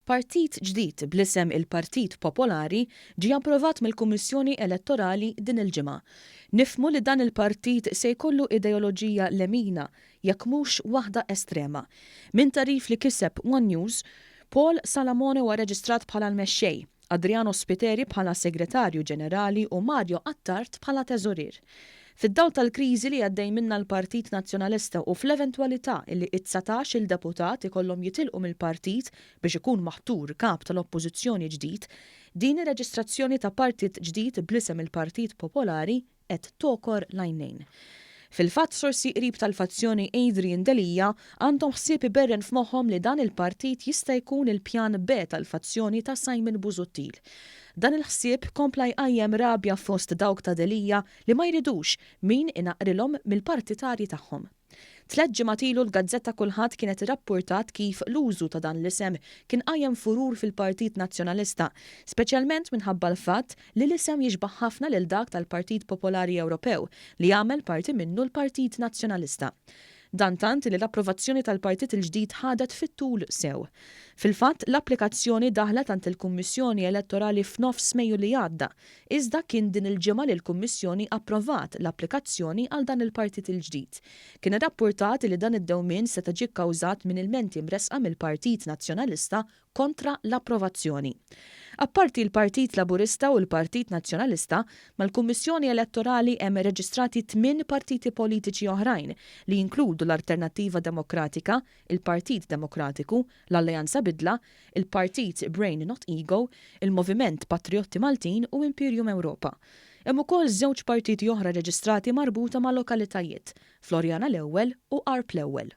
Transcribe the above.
Partit ġdid bl-isem il-Partit Popolari ġie approvat mill-Kummissjoni Elettorali din il-ġimgħa. Nifhmu li dan il-partit se jkollu ideoloġija lemina, jekk mhux waħda estrema. Minn tagħrif li kiseb one News, Paul Salamone huwa reġistrat bħala l-mexxej, Adriano Spiteri bħala Segretarju Ġenerali u Mario Attard bħala Teżorier. Fid-dawl tal-kriżi li għaddej minnha l-Partit Nazzjonalista u fl-eventwalità illi it-19 il deputat ikollhom jitilqu mill-partit biex ikun maħtur kap tal-Oppożizzjoni ġdid, din ir-reġistrazzjoni ta' partit ġdid bl-isem il-Partit Popolari qed togħkor l-għajnejn. Fil-fatt sorsi qrib tal-fazzjoni Adrian Delia għandhom ħsieb iberren f'moħħhom li dan il-partit jista' jkun il-pjan B tal-fazzjoni ta' Simon Busuttil. Dan il-ħsieb kompla jqajjem rabja fost dawk ta' Delia li ma jridux min inaqrilhom mill-partitarji tagħhom. 3 ġimgħat ilu l-gazzetta Kulħadd kienet irrappurtat kif l-użu ta' dan l-isem kien qajjem furur fil-Partit Nazzjonalista, speċjalment minħabba l-fatt li l-isem jixbaħ ħafna lil dak tal-Partit Popolari Ewropew li jagħmel parti minnu l-Partit Nazzjonalista. Dan tant li l-approvazzjoni tal-partit il-ġdid ħadet fit-tul sew. Fil-fatt, l-applikazzjoni daħlet għand il-Kummissjoni Elettorali f'nofs Mejju li għadda, iżda kien din il-ġimgħa li l-Kummissjoni approvat l-applikazzjoni għal dan il-partit il-ġdid. Kien irrappurtat li dan id-dewmien seta' ġie kkawżat minn ilmenti mresqa mill-Partit Nazzjonalista kontra l-approvazzjoni. Apparti l-Partit Laburista u l-Partit Nazzjonalista, mal-Kummissjoni Elettorali hemm reġistrati tmien partiti politiċi oħrajn li jinkludu l-Alternattiva Demokratika, il-Partit Demokratiku, l-Alleanza Bidla, il-Partit Brain Not Ego, il-Moviment Patriotti Maltin u Imperium Europa. Hemm ukoll żewġ partiti oħra reġistrati marbuta ma' lokalitajiet, Floriana l-Ewwel u Arp l-Ewwel.